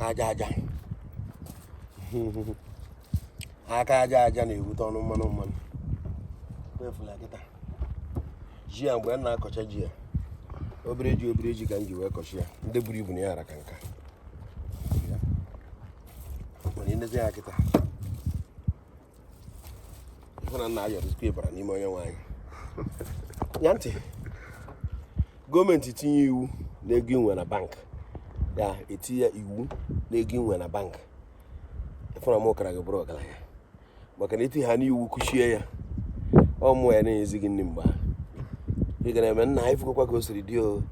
Aka aja aja, aka aja aja na-ebute ọnụ mmanụ mmanụ. Efula kịta ji ya, mgbe m na-akọcha ji ya, obere ji, obere ji ka m ji wee kọchi ya. Ndị buru ibu na ya ara ka nka. Mana ilezi ya kịta, ịhụ na nna ayọrịzikwa ịbara n'ime onye nwe anyị ya ntị. Gọọmenti tinye iwu na ego inwe na bank, ya etinye iwu na ego inwe na bank, ịfụna m ụkara gị bụrụ ọgaranya, maka na eti ha n'iwu kuchie ya, ọ mụọ ya na-enyezi gị nri. Mgbe ahụ ị gara eme nna anyị fụkwa ka o siri dị o,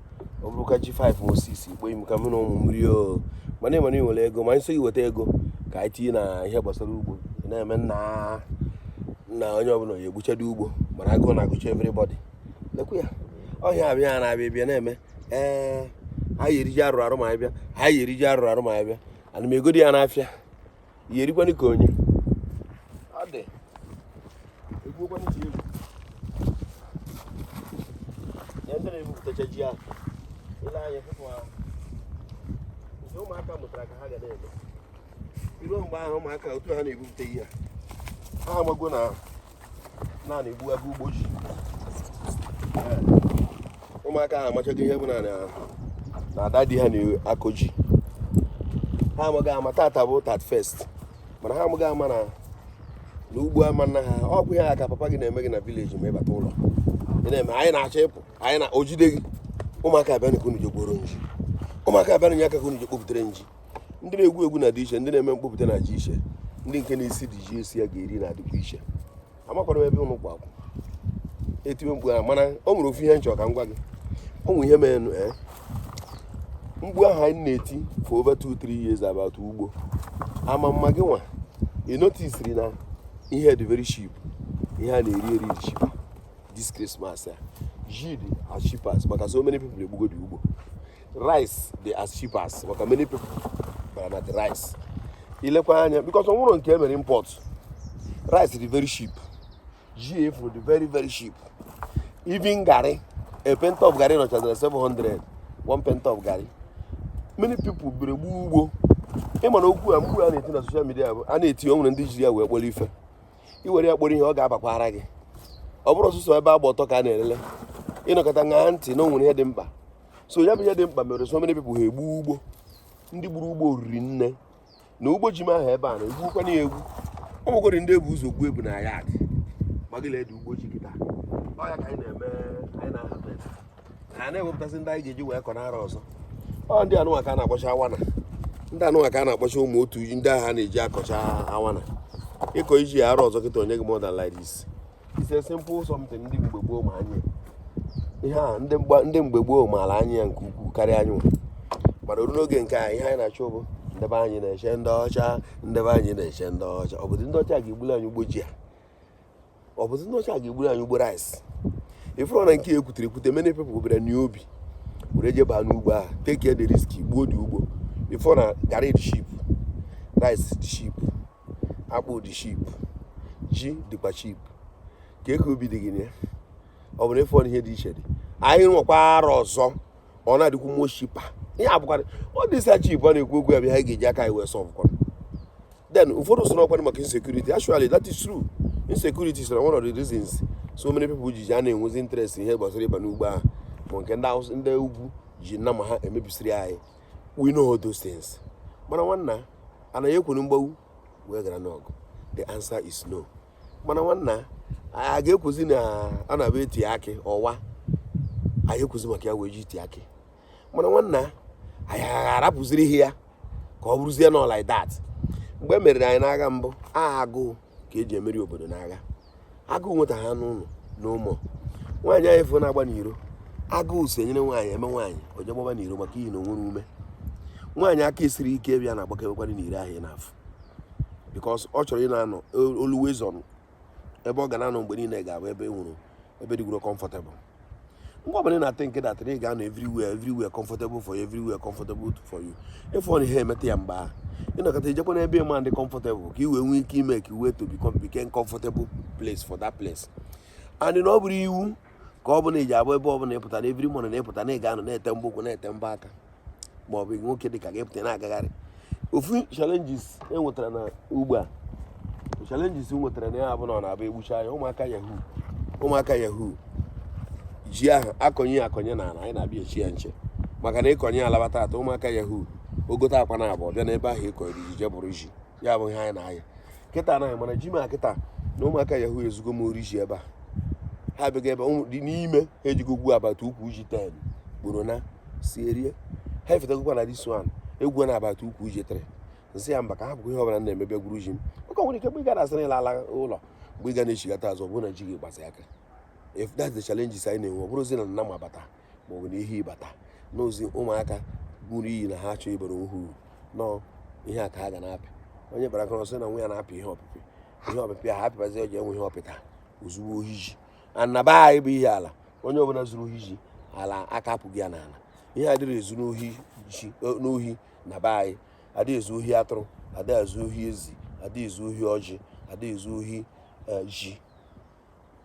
ọ bụrụkwa ji 5 ma 6 ikpo im ka mụ na ụmụ m rie o. Mana ị mana ị nwere ego, ma anyị sị gị weta ego ka anyị tinye na ihe gbasara ugbo, ị na-eme nna nna onye ọbụla ya egbuchado ugbo, mana agụụ na-agụcha everybody. Lekwa ya, ọhịa abịa na-abịa bịa na-eme. Ee, anyị eriji arụrụ arụ ma anyị bịa, anyị eriji arụrụ arụ ma anyị bịa. Ana m egodi ya n'afịa ya erikwanụ ka onye ọ dị egbuokwanụ ji egwu ya. Ndị na-ebupụtacha ji ahụ, ile anya fụpụ ahụ nke ụmụaka mụtara ka ha ga na-eme. Iruo mgbe ahụ, ụmụaka otu ha na-ebupụta ihe a, ha amago na na na-egbuwago ugbo ji. Ee, ụmụaka ahụ amachago ihe bụ na ada di ha na-akọ ji. Ha amaghị ama tata bụ 31st, mana ha amaghị ama na ugbo ama nna ha. Ọkwa ihe a ka papa gị na-eme gị na village ma ị bata ụlọ, ị na-eme anyị na-achọ ịpụ, anyị na o jide gị. Ụmụaka abịa ka unu je gboro nji, ụmụaka abịa nye aka ka unu je kpopụtere nji. Ndị na-egwu egwu na dị iche, ndị na-eme mkpopụta na ji iche, ndị nke na-esi dị ji esi ya ga-eri na-adịkwa iche. Amakwara m ebe unu kwa akwụ etiwe mkpu ahụ, mana o nwere ofu ihe nchọ ka m gwa gị. O nwere ihe mere ee mkpu ahụ anyị na-eti for over 2-3 years about ugbo. Ama mma gị nwa ị noticeri na ihe dị very cheap, ihe a na-eri eri dị cheaper this Christmas a. Ji dị as cheap as, maka so many people egbugo dị ugbo. Rice dị as cheap as, maka many people bara na the rice. Ilekwa anya, because ọ nwụrụ nke emere import, rice dị very cheap, ji efu dị very very cheap. Even garri, a paint of garri nọchazara 700, one paint of garri. Many people bere gbuo ugbo. Ịma na okwu a, mkpu a na-eti na social media bụ a na-eti, o nwere ndị jiri ya wee kpọrọ ife. Iwere ya kpọrọ ihe, ọ ga-abakwara gị. Ọ bụrụ ọsụsọ ebe agba ọtọ ka a na-elele, ịnọkọta ṅaa ntị na o nwere ihe dị mkpa. So ya bụ ihe dị mkpa mere so many people ha egbu ugbo. Ndị gburu ugbo riri nne na ugbo ji m ahụ ebe a na-egbukwana ya egwu. O nwegoro ndị ebu ụzọ gbuo ebu na yard magịla ede ugbo ji kịta. Ọ ya ka anyị na-eme, anyị na-harvest, anyị na-ewepụtasị ndị anyị ga-eji wee kọ n'arọ ọzọ. Ọ ndị anụnwa ka a na-akpọcha awana, ndị anụnwa ka a na-akpọcha ụmụ otu ndị agha a na-eji akọcha awana. Ịkọ iji ya arọ ọzọ kịta, onye gị more than like this. It's a simple something. Ndị mgbe gboo ma anyị ihe a, ndị mgbe gboo maara anyị ya nke ukwuu karịa anyị nwa. Mana oru n'oge nke a, ihe anyị na-achọ bụ ndebe anyị na-eche ndị ọcha, ndebe anyị na-eche ndị ọcha. Ọ bụzi ndị ọcha ga-egburu anyị ugbo ji a? Ọ bụzi ndị ọcha ga-egburu anyị ugbo rice? Ifuru na nke ekwutere ekwute, many people bịara n'obi were jee baa n'ugbo ahụ, take the risk, gbuo dị ugbo. Ifuru na garri dị cheap, rice dị cheap, akpụ dị cheap, ji dịkwa cheap. Ka eke obi dị gị na ya, ọ bụ na ịfụ na ihe dị iche dị. Anyị nwekwa arọ ọzọ, ọ na-adịkwu more cheaper. Ihe abụkwa ọ dịsa cheap ọ na-ekwu okwu ya bụ ihe anyị ga-eji aka anyị wee solve kwa. Then ụfọdụ so n'ọkwa maka insecurity. Actually, that is true. Insecurity is one of the reasons so many people ji a na-enwezi interest ihe gbasara ịba n'ugbo ahụ, ma nke ndị Hausa, ndị ugwu ji nna ma ha emebisiri anyị. We know all those things. Mana nwanna, anaghị ekwenu mgbawu wee gara n'ọgụ? The answer is no. Mana nwanna, a ga-ekwuzi na a na-abịa eti akị ọwa, anyị ekwuzi maka ya wee ji iti akị. Mana nwanna, anyị arapụziri ihe ya ka ọ bụrụzie nọ like that. Mgbe e meriri anyị n'agha mbụ, agha, agụụ ka eji emeri obodo n'agha. Agụụ nweta ha n'ụlọ n'ụmụ nwaanyị anyị fụ na-agba n'iro. Agụụ si enyere nwaanyị eme nwaanyị o je gbaba n'iro, maka ihi na o nwere ume. Nwaanyị aka esiri ike bịa na-agbakebekwana n'iro ahụ ị na-afụ, because ọ chọrọ ị na-anọ always on ebe ọ ga na-anọ mgbe niile, ga-abụ ebe e nwere ebe dịgoro comfortable. Mgbe ọbụla ị na-ate nke datịrị, ị ga-anọ everywhere, everywhere comfortable for you, everywhere comfortable for you. Ịfụ na ihe emeta ya, mgbe ahụ ịnọkọta ijekwa n'ebe ịma ndị comfortable ka ị wee nwee ike ime ka i wee to become became comfortable place for that place. And na ọ bụrụ iwu ka ọ bụ na iji abụ ebe ọbụla ịpụta na every morning na ịpụta na ị ga-anọ na-ete mbọ ụkwụ, na-ete mbọ aka, ma ọ bụ nwoke dị ka gị pụta na-agagharị. Ofu challenges e nwetara na ugbo a, challenges m nwetara na ya bụ na ọ na-abụ egbucha ya, ụmụaka yahoo, ụmụaka yahoo ji ahụ akọnye ya akọnye n'ala. Anyị na-abịa echi ya nche maka na ịkọnye alaba tata, ụmụaka yahoo ogote akwa na abụọ bịa n'ebe ahụ ịkọrọ ji je bụrụ ji. Ya bụ ihe anyị na-aya kịta anaghị mana ji ma kịta na ụmụaka yahoo ezugo m ori ji ebe a. Ha abịago ebe dị n'ime, ha ejigo gbuo agbata ukwu ji 10 gburu na sie rie. Ha efetagokwa na this one egwu na agbata ukwu ji 3. Nsị ya mba, ka ha bụkwa ihe ọbụla m na-eme bịa gwuru ji m, maka o nwere ike mgbe ị ga na-asịrị ịla ala ụlọ, mgbe ị ga na-echigata azụ, ọ bụrụ na ji gị gbasa aka. If that's the challenges anyị na-enwe, ọ bụrụzi na nna ma bata ma ọ bụ na ihe ịbata n'ozi ụmụaka gburu iyi na ha achọ ịbara onwe ha uru nọọ ihe a ka ha ga na-apị. Onye bara aka ọsọ na nwa ya na-apị ihe ọpịpị, ihe ọpịpị ha apịbazi, o ji enwe ihe ọpịta ozugbo ohi ji. Anaba anyị bụ ihe ala, onye ọbụla zuru ohi ji ala aka apụghị ya n'ala. Ihe adịrị ezu n'ohi ji n'ohi na be anyị, adịghị ezu ohi atụrụ, adịghị ezu ohi ezi, adịghị ezu ohi ọjị, adịghị ezu ohi ji.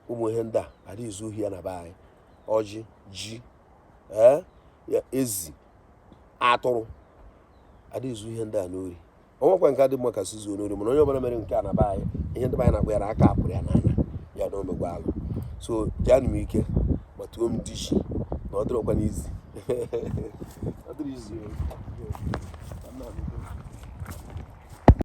Ụmụ ihe ndị a adịghị ezu ohi ya na be anyị: ọjị, ji, ee, ezi, atụrụ, adịghị ezu ihe ndị a n'ori. Ọnwakwa nke adị mma ka si zuo n'ori, mana onye ọbụla mere nke a na be anyị, ihe ndị be anyị na-akpọ ya na aka apụrụ ya n'ala ya na omegwa alụ. So jianụ m ike ma tuo m dị ji na ọ dịrọkwa n'izi, ọ dịrị izi o.